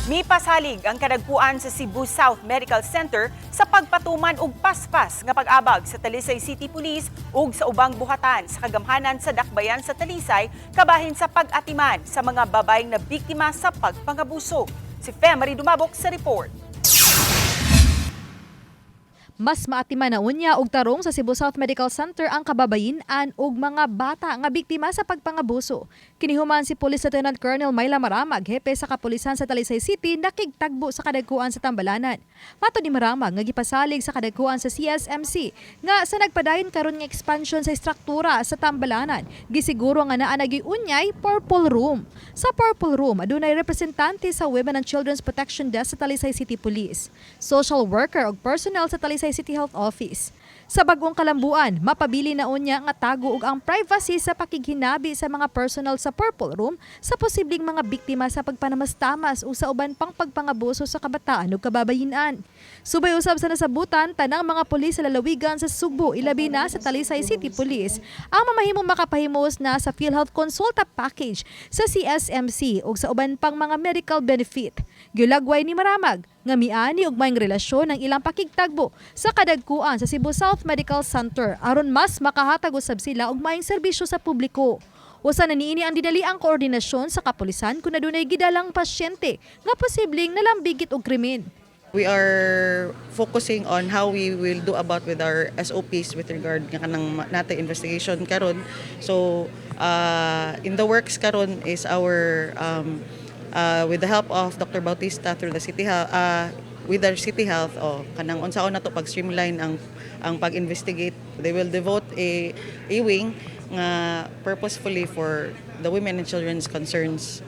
Mipasalig ang kadagkuan sa Cebu South Medical Center sa pagpatuman og paspas nga pag-abag sa Talisay City Police ug sa ubang buhatan sa kagamhanan sa dakbayan sa Talisay kabahin sa pag-atiman sa mga babaeng na biktima sa pagpangabuso. Si Femery Dumabok sa report. Mas maatiman na unya og tarong sa Cebu South Medical Center ang kababayin-an ug mga bata nga biktima sa pagpangabuso. Kinihuman si Police Lieutenant Colonel Myla Maramag, hepe sa kapulisan sa Talisay City, nakigtagbo sa kadagkuan sa Tambalanan. Matod ni Maramag nga gipasalig sa kadagkuan sa CSMC nga sa nagpadayon karon nga expansion sa istruktura sa Tambalanan, gisiguro nga naa na unyay Purple Room. Sa Purple Room, adunay representante sa Women and Children's Protection Desk sa Talisay City Police, social worker ug personnel sa Talisay City Health Office. Sa bagong kalambuan, mapabili na unya nga tago ug ang privacy sa pakighinabi sa mga personnel sa Purple Room sa posibleng mga biktima sa pagpanamastamas o sa uban pang pagpangabuso sa kabataan ug kababayin-an. Subay usab sa nasabutan, tanang mga pulis sa lalawigan sa Sugbo, ilabi na sa Talisay City Police, ang mamahimong makapahimos na sa PhilHealth Consulta Package sa CSMC ug sa uban pang mga medical benefit. Gilagway ni Maramag nga miani og maayong relasyon ang ilang pakigtagbo sa kadagkuan sa Cebu South Medical Center aron mas makahatag usab sila og maayong serbisyo sa publiko. Usa na niini ang dinaliang koordinasyon sa kapulisan kung adunay gidalang pasyente nga posibleng nalambigit og krimen. We are focusing on how we will do about with our SOPs with regard nga kanang natay investigation karon. So in the works karon is our with the help of Dr. Bautista through the city health, with our city health, oh, kanang unsaon nato pag streamline ang pag-investigate. They will devote a wing nga purposefully for the women and children's concerns.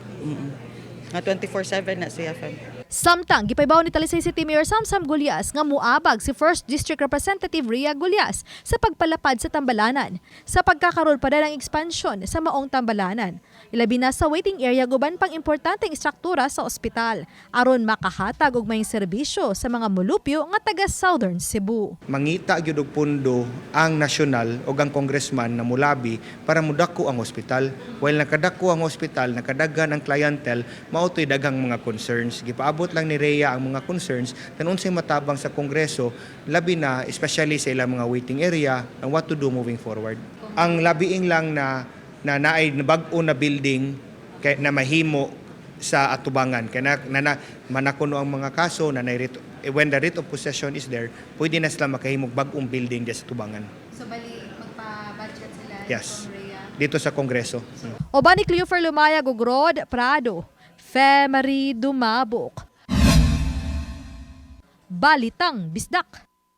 Nga 24/7 na siya, Fem. Samtang gipaybaw ni Talisay City Mayor Samsam Gullas nga muabag si 1st District Representative Rhea Gullas sa pagpalapad sa Tambalanan sa pagkakaroon pa ng expansion sa maong Tambalanan. Ilabi na sa waiting area, guban pang importanteng istruktura sa ospital aron makahatag og maayong serbisyo sa mga mulupyo nga taga Southern Cebu. Mangita gyud og pundo ang nasyonal o ang congressman na mulabi para mudako ang ospital. While nakadako ang ospital, nakadaghan ang clientele, mao to'y daghang mga concerns. Gipaabot lang ni Rhea ang mga concerns tan unsay matabang sa Kongreso, labi na especially sa ilang mga waiting area and what to do moving forward. Ang labiing lang na na naay bag-o na building kay na mahimo sa atubangan kay na manakuno ang mga kaso na writ, when the writ of possession is there, pwede na sila makahimog bag-ong building diya sa tubangan. So bali magpa-budget sila? Yes. Dito sa Kongreso. Uban ni Cleofer Lumayag ug Rod Prado, Femery Dumabok. Balitang Bisdak.